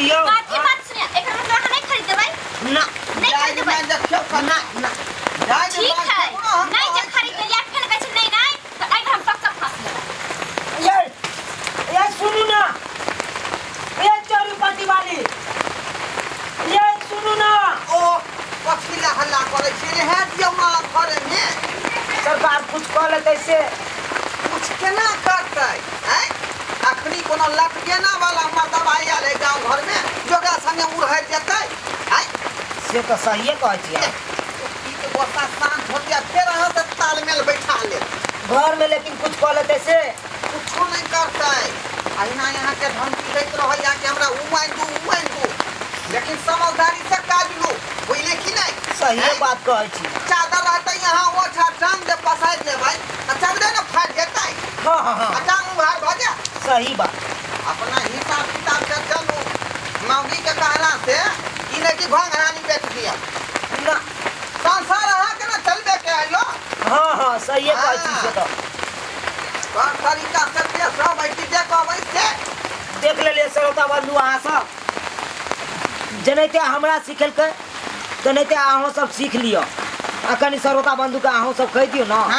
यौ। कथी बात सुनिए, एकर मतलब अहाँ नहीं खरीद देबै? ना। नहीं खरीद देबै? देखियौ ना ना। जाय जे ठीक बात है। करू ने, हम नहीं जे कहै खरीद छियै। देलियै, फेर कहै छै नहीं नहीं, तऽ एहि हम पक्का फाँस लेबै। ये ये सुनू ना, ये चोरी पट्टी वाली, ये सुनू ना। ओ कथी लए हल्ला करै छियै रे? हे दियौ ना घरेमे। सरकार कुछ कऽ लेतै से। कुछ केना करतै? आँय, अखनी कोनो लटकेना वाला मर्दबा आयल है गाँव घरमे जे ओकरा संगे उड़हरि जेतै? आँय। से तऽ सहिए कहै छियै। ई तऽ गोस्सा शान्त होतिया, फेर अहाँ से तालमेल बैठा लेत घरमे, लेकिन कुछ कऽ लेतै से। कुछो नहि करतै। अहिना अहाँके धमकी दैत रहैया कि हमरा उ आनि दू, उ आनि दू, लेकिन समझदारी से काज लू, बुझलियै कि नहि? सहिए आँय? बात कहै छी। चादर रहतै यहाँ ओछा, टांग दे पसारि लेबै तऽ चादरे ने फाटि जेतै। हाँ हाँ हाँ आ टांग उघार भऽ जायत। सही बात। अपना हिसाब किताब से चलू। मौगी के कहला से ई नहि कि घंघरानी बेच दिअ। ना। संसार अहाँके ने चलबे के है यौ। हाँ हाँ, सहिए कहै छी से तऽ। तोहर तरीका से पेश अबै कि जे कहबै से। देख लेलियै श्रोता बंधु, अहाँ सब जेनाहिते हमरा सिखेलकै तेनाहिते अहूँ सब सीख लिअ, आ कनि श्रोता बंधुके अहूँ सब कहि दियौ ने।